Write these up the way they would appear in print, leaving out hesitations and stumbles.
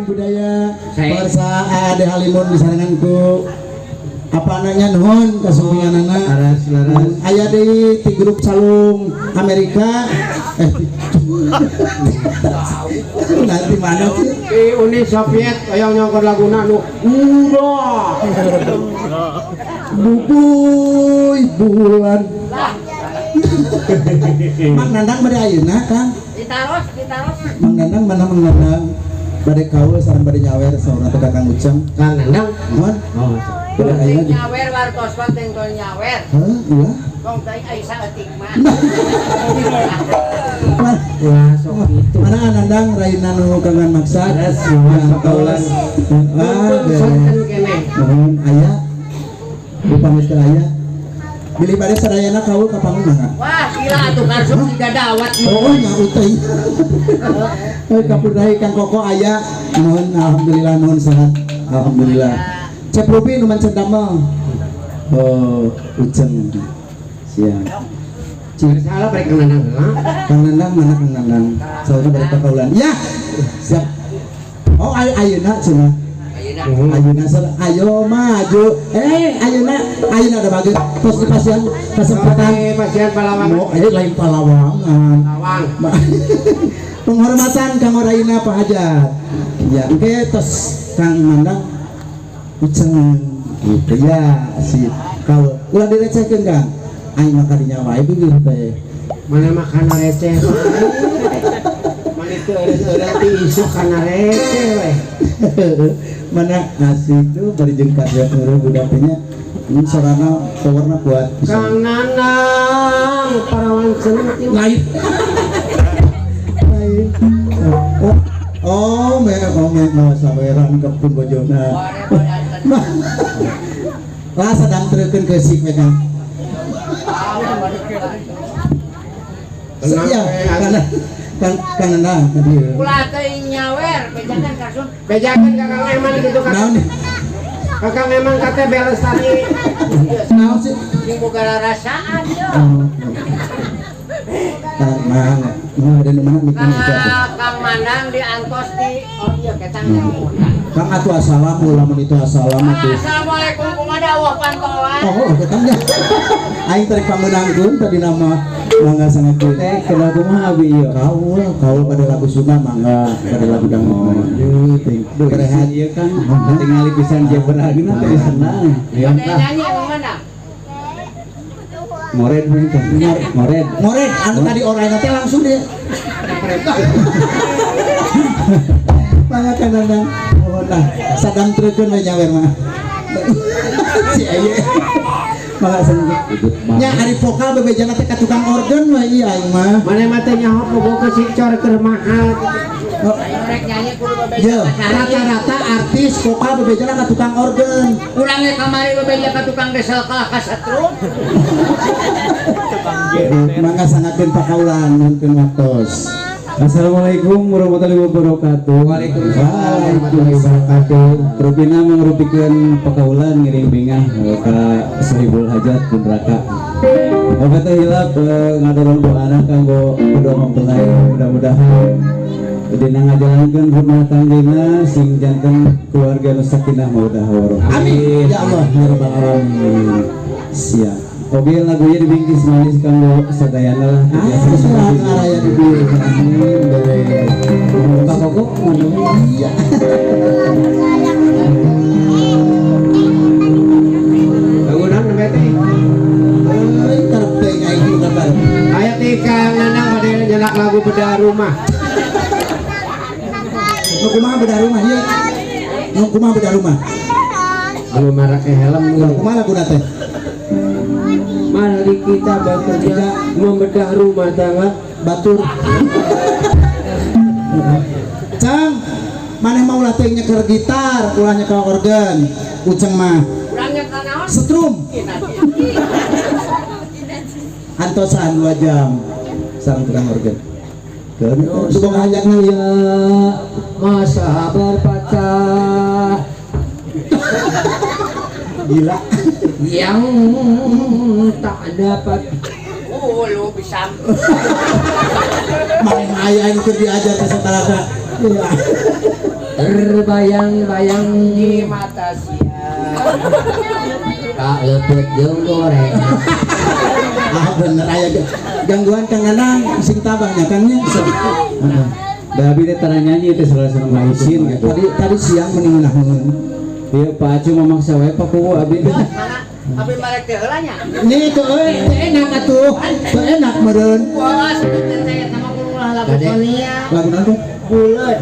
Budaya pemirsa Ade Halimun disarengan ku apa nanya nuhun kasumpinganana aya deui ti grup Calung Amerika nanti mana sih di Uni Soviet aya nyongkor laguna nu udah bubuy bulan Mang Nandang bade ayeuna Kang ditaros Mang Nandang mana Mang Nandang bade kaul sareng bade nyawer saurna teh Kang Uceng. Kang Nandang nuhun. Oh. Bade ayeuna nyawer wartos teh tong nyawer. Heuh, ulah. Tong teh Aisyah eutik mah. Wah, sok kitu. Mana Nandang raina nu kangan maksa? Kaulan. Lah, nuhun aya. Dipamit aya. Bilih bade sadayana kaul ka panggung mangga. Wah, gila atuh karsum tiga dawat. Oh, nya uteuy. Kapudai Kang Koko aya. Nuhun alhamdulillah nuhun sehat. Alhamdulillah. Cep Rupi nu mancen damel. Oh, Uceng. Siap. Salah bari Kang Nandang heula. Kang Nandang mana Kang Nandang? Saurna bari kakaulan. Ya. Siap. Oh, ayeuna cenah. Ayeuna sar ayo maju. Ayeuna ayeuna ada bagus. Tos di pasian kesempatan pasian Palawangan. Oh, lain Palawangan. Lawang. Penghormatan Kang Oraina Pak Hajat. Ya, oke tos Kang Nandang Uceng gitu ya si kalau ulah direcehkeun Kang. Aing mah kadinya wae beugeut teh. Mana mah kana receh. Mana teu eureun-eureun ti isuk kana receh we. Mana asik tuh bari jeung karya urang budak teh nya. Sorana powerna kuat. Kang Nandang parawan seneng ti lain. Lain. Oh, me mau saweran kepun bojona. Lah sadang treukeun keusik we Kang. Iya, karena Kang Nandang tadi. Ulah teh nyawer, bejakan kasun. Bejakan Kakang Eman gitu kan. Naon? Kakang Eman kate beres tadi. Naon sih? Sing boga rasaan yo. Kang Mang, mau ada nu mana mikir Kang Manang diantos di oh iya ketang. Kang atuh assalam lamun itu assalam atuh. Assalamualaikum kumaha dawuh pantoan. Oh, ketang nya. Aing tarik pangmeunangkeun tadi nama mangga sangat teh kenal kumaha abi ieu. Kaul, kaul pada lagu Sunda mangga pada lagu dangdut. Teuing. Kerehat ieu kan tingali pisan jeberagna teh senang. Nyanyi Mang Nandang. Ngored mungkin. Ngored. Ngored anu tadi orangna teh langsung dia. Mangga Kang Nandang. Mohon lah sadang treukeun we nyawer mah. Si aya. Mangga seneng. Nya ari vokal bebejana teh ka tukang organ we ieu aing mah. Mane mah teh nyaho boga si cor keur mahal. Rek nyanyi kudu bebeja. Rata-rata artis vokal bebejana ka tukang organ. Urang ge kamari bebeja ka tukang gesel kalah ka setrum. Mangga sangakeun pakaulan nuhunkeun waktos. Assalamualaikum warahmatullahi wabarakatuh. Waalaikumsalam warahmatullahi wabarakatuh. Rupina mangrupikeun pakaulan ngiring bingah ka Sohibul Hajat pun raka. Obat teh hilap ngadorong doana kanggo kedua mempelai mudah-mudahan dina ngajalankeun rumah tanggana sing janten keluarga nu sakinah mawaddah warahmah. Amin ya Allah ya rabbal alamin. Siap. Oke lagunya dibingkis manis kanggo sadayana lah. Biasa raya di amin beres. Pak Koko iya. Lagu naon nembe teh? Euy karep teh aing nu kabar. Aya ti Kang Nandang bade nyenak lagu Bedah Rumah. Nu kumaha bedah rumah ieu? Nu kumaha bedah rumah? Anu marake helm nu kumaha laguna teh? Mari kita bekerja membedah rumah tangga batur. Cang, maneh mau ulah teh nyeker gitar, ulah nyekel organ. Uceng mah. Urang nyekel naon? Setrum. Antosan 2 jam sareng tukang organ. Tukang hajatna ya masa berpacar. Gila. Yang tak dapat. Oh, lu bisa. Main aya anu keur diajar ka sataraka. Iya. Terbayang-bayang di mata siang. Tak lepet jeung goreng. Ah bener aya gangguan Kang Nanang sing tabahnya kan nya. Heeh. Da abi teh tara nyanyi teh salah isin gitu. Tadi siang mending ngeunaheun. Ieu Pak Acu mamaksa wae Pak Kuwu abi teh. Mana? Abi marek teh heula nya. Nih tuh euy, teu enak atuh. Teu enak meureun. Wah, sebutkeun teh eta mah kudu ulah lagu Konia. Lagu naon teh? Buleud.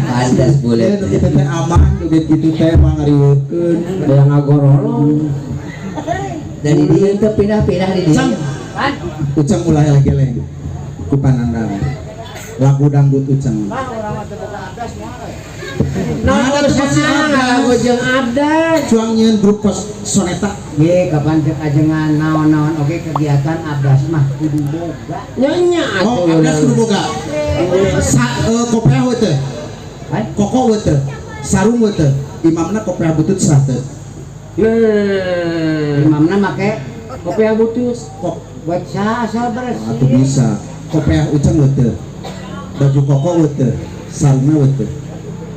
Pantes buleud. Ieu nu kitu teh aman, duit kitu teh mah ngariweukeun. Hayang ngagorolong. Dari dieu teh pindah-pindah di dieu. Pan. Ucang ulah eleh-geleng. Ku Panandang. Lagu dangdut Ucang. Bah, urang mah teu boga abdas moal we. Nah, ada masih lagu jeung abdas. Cuang nyieun grup kos soneta. Ye, kapan cek ajengan naon-naon oge kegiatan abdas mah kudu boga. Nya nya Oh, abdas kudu boga. Sa kopeah we teh. Koko we teh. Sarung we teh. Imamna kopeah butut sah teh. Nah, imamna make kopeah butut. Kok buat sah asal bersih. Atuh bisa. Kopeah Ucang we teh. Baju koko we teh. Sarungna we teh.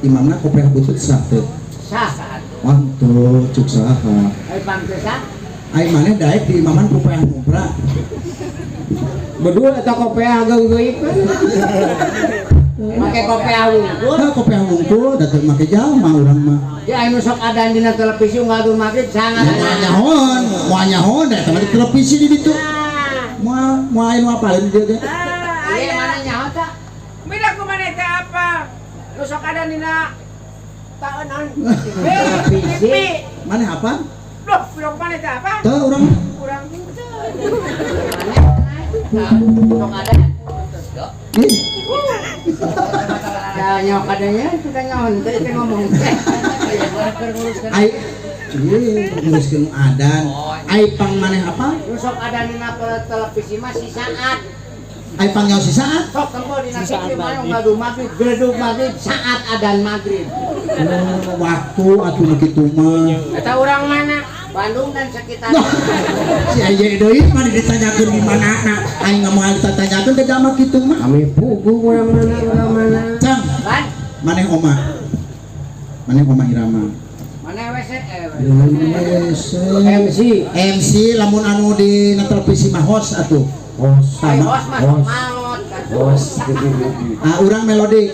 Imamna kopeah butut sah teh. Sah. Mantu cuk saha. Ai pang teu sah. Ai maneh daek di imaman kopeah numpra. Bedul eta kopeah geunggeuykeun. Make kopeah wungkul. Heuh kopeah wungkul da teu make jalma urang mah. Ya anu sok adan dina televisi unggal dur magrib sangat. Moal nyahoon, moal nyahoon da eta mah di televisi di ditu. Moal moal aya nu apaleun di dieu ge. Ieu mana nyaho tah? Beda ku maneh teh apa? Nu sok adan dina taeunan. Televisi. Maneh apa? Loh, urang maneh teh apa? Teu urang. Urang henteu. Sok adan. Ih. Da nyaho kadanya sudah nyaho teh teh ngomong teh. Ai ieu nguruskeun adan. Ai pang maneh apa? Nu sok adan dina televisi mah si saat. Ai pang nyaho si saat? Sok tempo dina TV mah unggal dur magrib, geledug magrib saat adan magrib. Oh, waktu atuh nu kitu mah. Eta urang mana? Bandung dan sekitarnya. Si Aye deui mah ditanyakeun di mana-na. Aing moal ditanyakeun teh mah kitu mah. Kami puguh urang mana urang mana. Cang. Pan. Maneh omah. Maneh omah Irama. Maneh WC MC. MC lamun anu di televisi mah host atuh. Host. Host mah maot. Host. Ah urang melodi.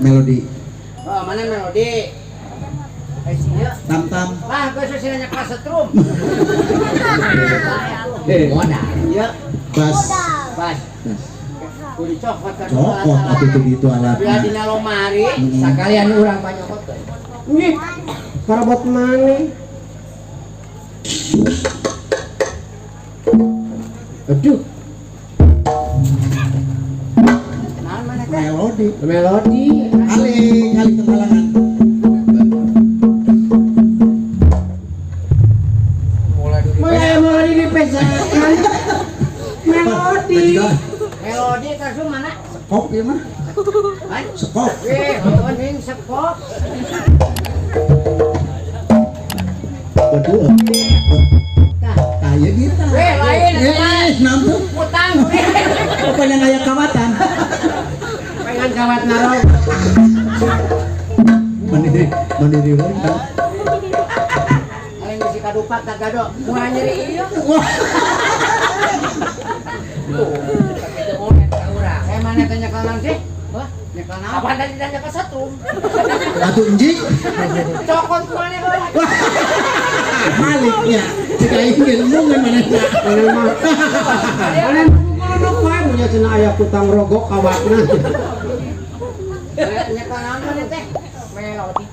Melodi. Oh, mana melodi? Tam-tam. Wah, gue susah nanya kelas setrum. Modal. Iya. Bas. Bas. Kudu cokot kan. Cokot atuh teu ditu alatna. Bila dina lomari, sakalian urang panyokot. Ih, parabot maneh. Aduh. Naon maneh teh? Melodi. Melodi. Alik, alik kemalangan. Melodi dipesakan. Melodi. Melodi terus mana? Sekop ieu mah. Sekop. Eh, mending sekop. Betul. Tah, tah ieu kita. Eh, lain. Eh, naon tuh? Utang. Pengen aya kawatan. Pengen kawat narok. Mandiri, mandiri we. Lain bisi kadupak tak gado. Moal nyeri ieu. Wah. Saya mana tanya kanan sih? Wah, nyekel naon? Kapan tadi tanya ke setrum? Atuh enjing. Cokot mana heula? Maliknya. Cek aing ilmu manehna. Maneh mah. Maneh kudu wae punya cenah aya kutang rogok kawatna. Nyekel naon maneh teh? Melodi.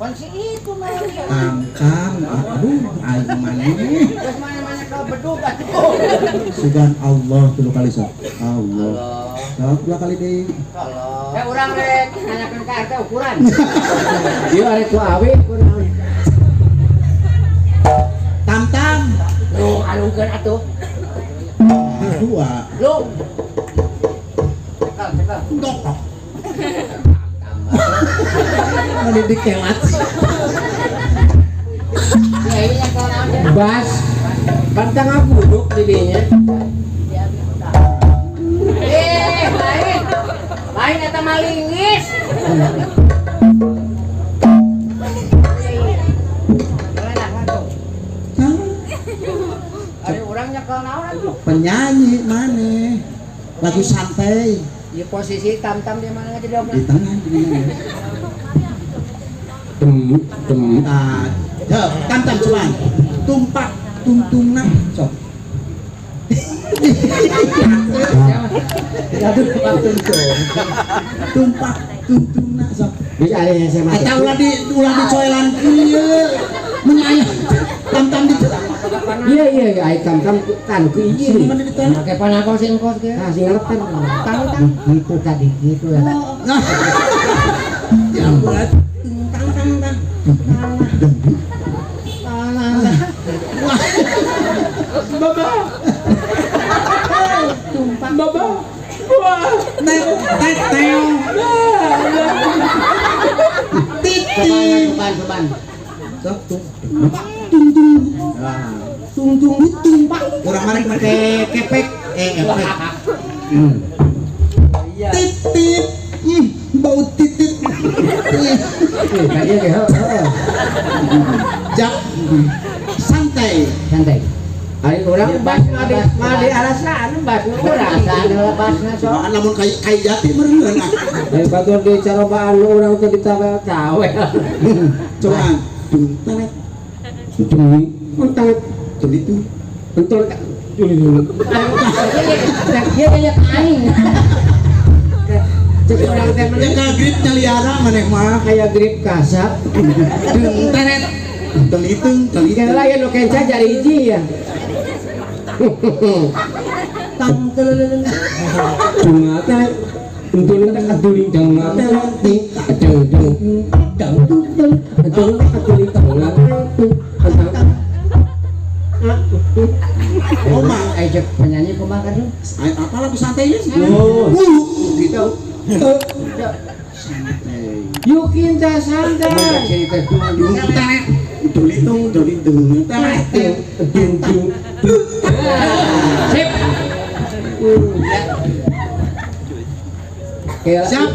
Kunci itu melodi. Tangkang, aduh, aing maneh. Terus mana-mana ke bedug atuh. Sugan Allah 3 kali sok. Allah. Sok 2 kali deui. Allah. Eh urang rek nanyakeun ka RT ukuran. Ieu arek ku awe kunaon. Tam-tam. Lu alungkeun atuh. 2. Lu. Cekel, cekel. Dok. Mani dikelat. Bas pantang aku duduk di dinya. Eh, lain. Lain eta malingis. Ari urang nyekel naon atuh? Penyanyi maneh. Lagu santai. Ieu posisi tam-tam di mana aja dong. Di tengah gini. Tem tem. Nah, tam-tam cuman tumpak tungtungna sok. Tumpak tungtungna sok. Bisa ada SMA. Eta ulah di ulah dicoelan kieu. Mun aya tam-tam di Iya iya iya ai tam-tam kan ku ieu. Make panakol sing kos ge. Nah, sing ngelepan. Tang-tang gitu tadi gitu ya. Nah. Ya ampun. Tang tang tang. Baba. Tumpak. Baba. Wah, tet tet teong. Titik. Soban soban. Sok tung tung tung. Tung tung tumpak. Urang marek make kepek efek. Titit. Bau titit. Tadi ge heeh. Jak santai. Santai. Ari urang bas ngade alasan bas urang. Alasan heula basna sok. Cobaan lamun kai jati meureun ah. Dari batur di carobaan urang teh ditawel-tawel. Cobaan dung tanet. Dung tanet itu. Entul dulu. Dia kayak aing. Jadi orang teh Ya ka grip nyaliara maneh mah kayak grip kasap. Dung tanet. Telitung telitung. Kela ya nu kenca jari hiji ya. Tang telelele. Bunga teh entul teh kaduling dang teh ting dang dang dang dang entul kaduling dang teh. Oma, ajak penyanyi kumaha kan? Apa lagu santainya? Oh, gitu. Santai. Yuk kita santai. Cerita dulu. Dolitung, dolitung, tanet, dung dung. Sip. Siap.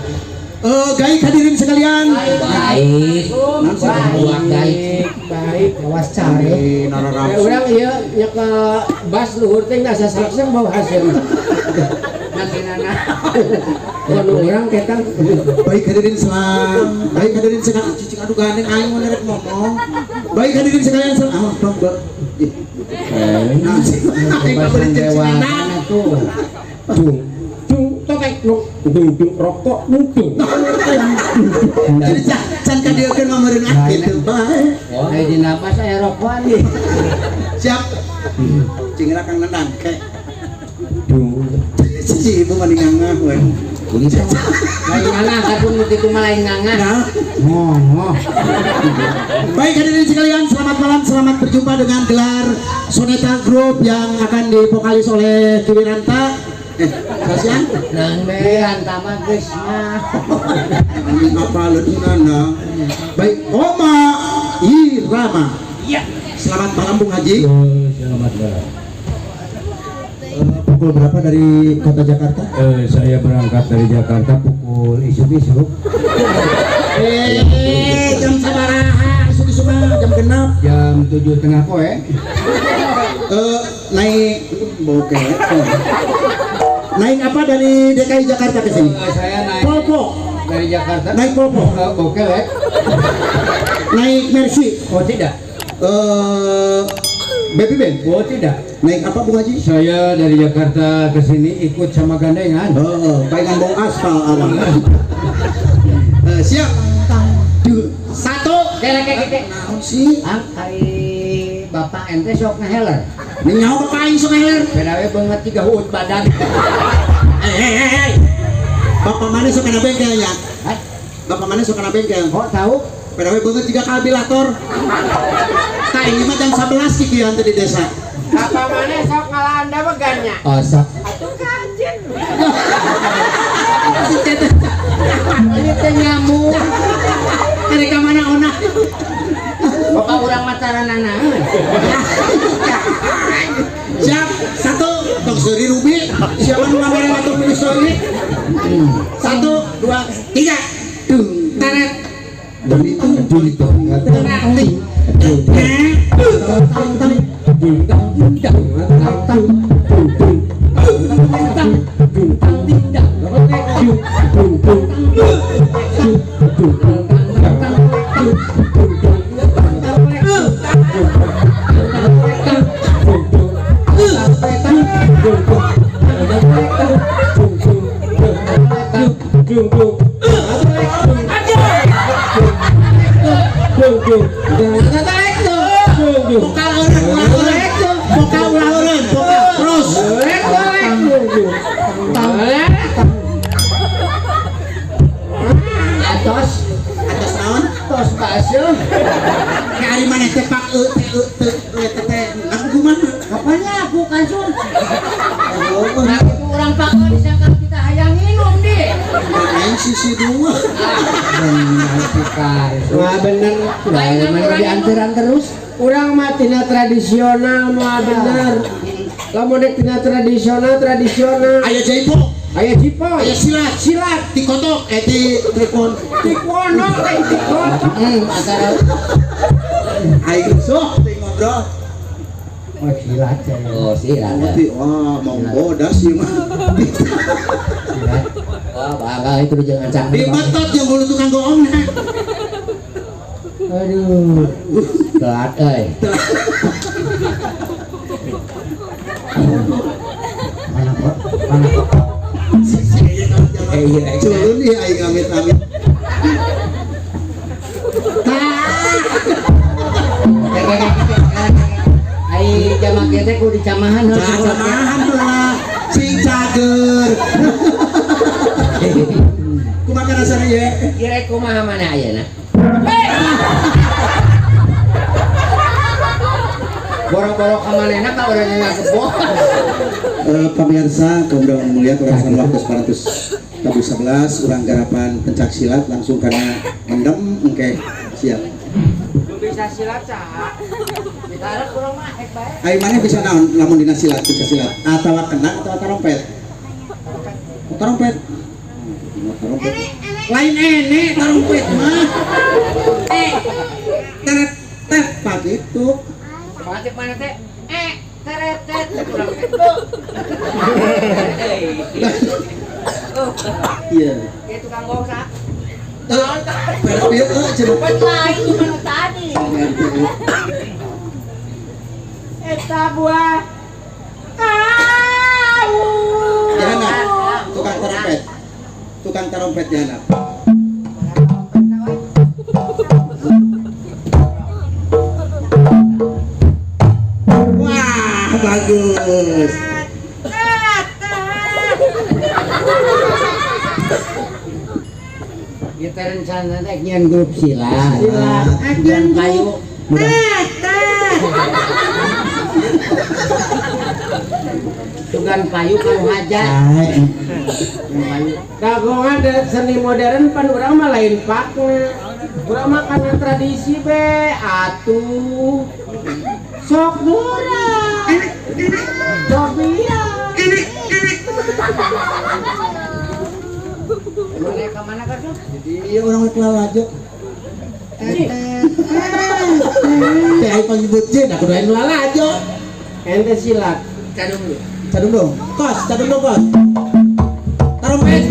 Gaik hadirin sekalian. Baik. Baik. Baik, awas cari. Urang ieu nyeke bas luhur teh asa sakseng bau hasil. Nanti-nana. Kono urang ketang. Baik hadirin selam. Baik hadirin sekalian, cicing aduh gandeng aing mun rek ngomong. Baik hadirin sekalian selam. Ah, tong gua. Nah, aing kabeulit jeung tuh. Dung dung tokek nuk dung dung rokok nung. Jadi can kadieukeun mah meureun ah kitu bae. Ai dina pas aya rokokan. Siap. Cing Kang Nendang ke. Dung. Si ibu mah ngangah we. Lain ngangah atuh nu kitu mah lain ngangah. Ngoh. Baik hadirin sekalian, selamat malam, selamat berjumpa dengan gelar Soneta Group yang akan divokalis oleh Ki Wiranta. Kasihan? Nang Wiranta mah geus mah. Anjing apa leunana. Baik, Oma Irama. Iya. Selamat malam Bung Haji. Selamat malam. Pukul berapa dari kota Jakarta? Saya berangkat dari Jakarta pukul isuk-isuk. Jam sabaraha isuk-isuk mah jam genap. Jam 7.30 poe. Naik oke. Naik apa dari DKI Jakarta ke sini? Saya naik Volvo. Dari Jakarta. Naik Volvo. Oke, lek. Naik Mercy. Oh, tidak. Baby Band. Oh, tidak. Naik apa Bung Haji? Saya dari Jakarta ke sini ikut sama gandengan. Oh, bayangan bong aspal awal. Siap. 1. Kek. Naon sih? Ah, kai bapak ente sok ngeheler. Nyaho bapak aing sok ngeheler. Beda we beungeut tiga huut badan. Bapak mana sok kana bengkel ya? Hah? Bapak mana sok kana bengkel? Kok tahu? Beda we beungeut tiga kalbilator. Tah ini mah jam 11 kikian teh di desa. Bapak mana sok ngalanda begannya? Oh, sok. Atuh kajen. Ini teh nyamuk. Arek ka mana ona? Bapak urang macaranana. Siap, satu, tong seuri Ruby. Siapa nu ngamere atuh milih seuri? 1, 2, 3. Dung, taret. Dung, dung, dung, Wah bener, mana diantaran terus. Urang mah tina tradisional mah bener. Lamun dek tina tradisional tradisional. Aya jaipo, aya jipo, aya silat, silat dikotok, di trikon, dikono, dikotok. Antara. Ayo sok, ngobrol. Oh silat, oh silat. Wah mau bodas sih mah. Silat. Wah bangga itu jangan cang. Dibetot yang bulu tukang goong. Aduh, telat euy. Mana kok? Mana kok? Culun ieu aing amit-amit. Ai jamak teh kudu dicamahan heuh. Camahan lah, sing cager. Kumaha rasana ye? Kira kumaha mana ayeuna? Boro-boro ka manehna ka urang ngagebok. Pemirsa, kaum mulia kurang waktu 411 urang garapan pencak silat langsung karena mendem engke siap. Bisa silat saha? Ditarek urang mah ek bae. Ai maneh bisa naon lamun dina silat pencak silat atawa kena atawa tarompet? Tarompet. Tarompet. Lain ene tarompet mah. Teret tet pak itu. Pancik mana teh? Teret tet urang teh. Iya. Ieu tukang gong saha? Lain mana tadi. Eta buah kau. Dihanap, tukang trompet. Tukang trompet dihanap. Wah, bagus. Kita rencana teh nyian grup silat. Silat. Agian payu. Sugan payu kalau hajat. Dagongan seni modern pan urang mah lain pakna. Urang mah kana tradisi be atuh. Sok murah. Cobian. Mana ke mana kan tuh? Jadi iya orang lalajo. Teh aing panyebut jeung aku doain lalajo. Ente silat. Cadung dulu. Cadung dong. Kos, cadung dong kos. Tarompet.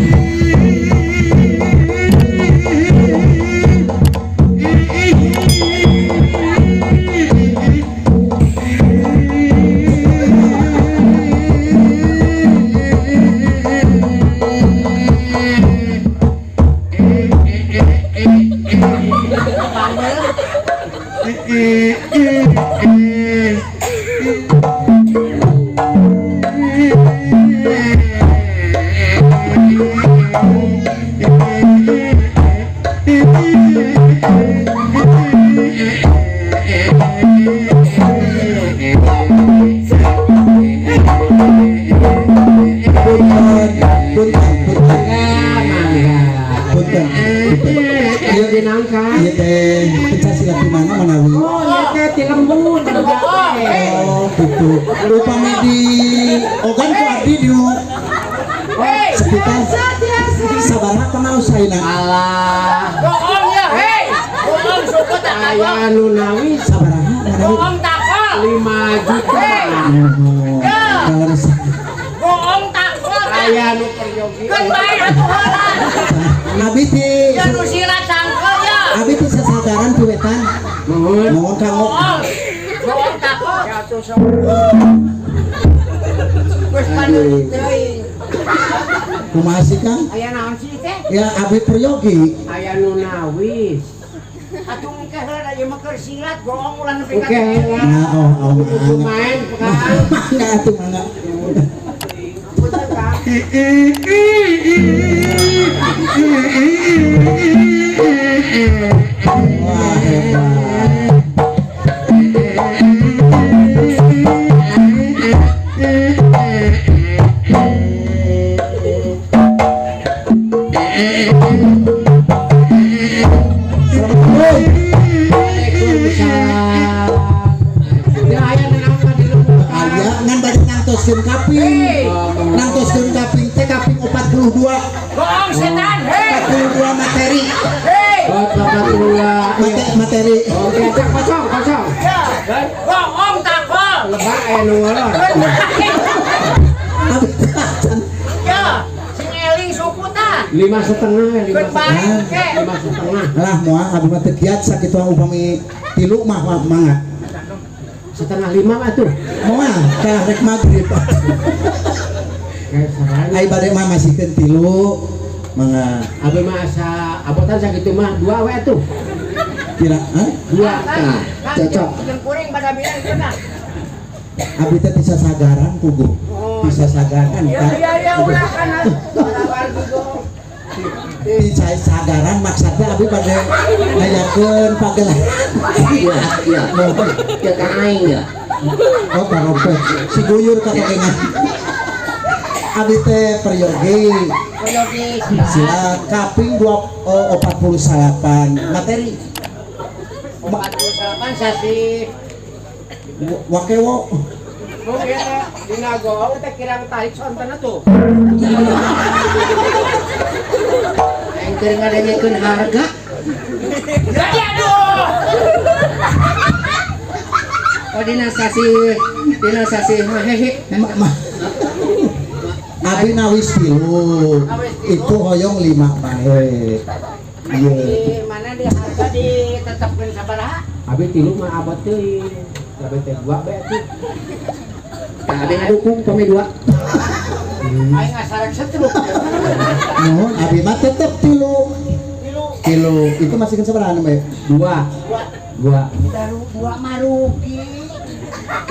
Gitu. Upami di ogan ku abdi di sekitar sabaraha pangaos ayeuna. Alah. Bohong ya, hei. Bohong suku tak aya nu nawis sabaraha? Bohong takol. 5 juta. Bohong takol. Aya nu peryogi. Keun bae atuh heula. Abi ti ya nu silat cangkel ya. Abi ti sasagaran ti wetan. Nuhun. Nuhun kanggo. Bohong takol. Ya atuh sok. Geus pandeuri teuing. Kumaha sih Kang? Aya naon sih teh? Ya abi peryogi. Aya nu nawis. Atuh engke heula ieu mah keur silat bohong ulah nepi ka. Oke heula. Nah, oh, kudu main Kang. Mangga atuh mangga. Wah, hebat. Nangtoskeun kaping, nangtoskeun kaping teh kaping 42. Bohong setan, hei. 42 materi. Hei. 42 materi. Oke, cek kosong, kosong. Bohong takol. Lebak aya nu ngolor. Ya, sing eling suku tah. 5,5, 5,5. 5,5. Lah moal abdi mah teu kiat sakitu upami tilu mah mangga. 4:30 mah tuh. Moal kalah rek magrib. Ai bade mah masihkeun tilu mangga. Abi mah asa abotan sakitu mah 2 we atuh. Kira hah? 2 tah. Cocok. Jeung kuring pada bilang teh nah. Abi teh bisa sagaran puguh. Bisa sagaran kan. Iya iya ulah kana. Bisa sagaran maksudnya abi bade ngayakeun pagelaran. Iya iya. Ya ka aing ya. Oh karompet. Si guyur ka tokengan. Abi teh peryogi. Peryogi sila kaping 48 materi. 48 sasi wakewo. Bung ieu teh dina goong teh kirang tarik sontena tuh. Aing keur ngadengekeun harga. Ya aduh. Oh dina sasi mah hehe. Abi nawis tilu. Itu hoyong 5 bae. Iya. Mana di harga ditetapkeun sabaraha? Abi tilu mah abot teuing. Abi teh 2 bae atuh. Tah abi ngadukung pami 2. Aing ngasarek setruk. Nuhun abi mah tetep tilu. Tilu. Itu masih sabaraha bae? 2. 2. 2 mah rugi.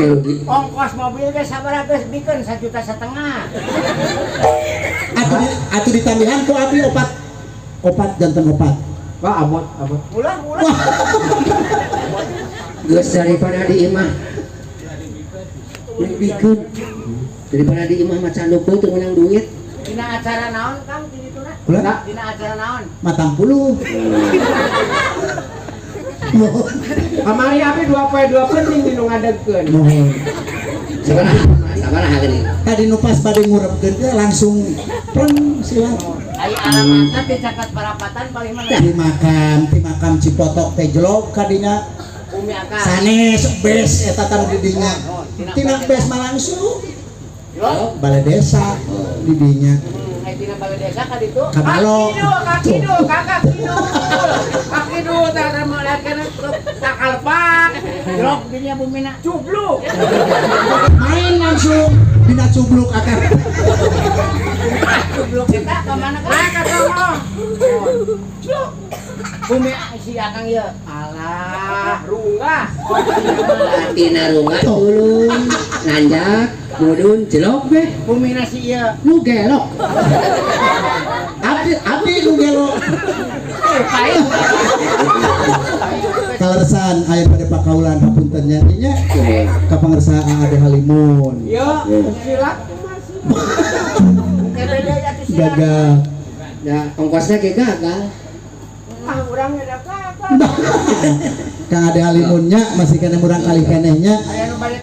Rugi. Ongkos mobil ge sabaraha geus bikeun 1,5 juta. Atuh ditambihan ku abi opat. Opat janten opat. Wah abot abot. Ulah ulah. Geus daripada di imah. Bikeun. Daripada di imah macan dukung teu meunang duit. Dina acara naon Kang di ditu na? Dina acara naon? Matang puluh. Kamari abi 2.2 penting di nu ngadegkeun. Nuhun. Sabaraha geuning. Tadi nu pas bade ngurepkeun teh langsung preng sila. Ai alamatna teh caket parapatan paling mana? Di makam Cipotok teh jelok ka dinya. Umi akang. Sanes bes eta tan di dinya. Tina bes mah langsung. Balai desa di dinya. Tina balai desa ka ditu. Kabalo. Kaki du, kakak kidul. Kaki du tah meulakeun takalpak. Jelok dinya bumina cubluk. Main langsung dina cubluk akang. Cubluk eta ka mana ka? Ka sono. Cubluk. Bumi si akang ieu. Alah, runggah. Tina runggah tulung nanjak mudun jelok beh. Bumina si ieu nu gelok. Abdi nu gelok. Pahit. Kaleresan aya pada pakaulan hapunten nya nya ka pangersa Ade Halimun. Yo, silat masih. Gagal. Ya, ongkosnya ge gagal. Ah, urang geus gagal. Kang Ade Halimunnya masih kena murang kali kenehnya. Aya nu balik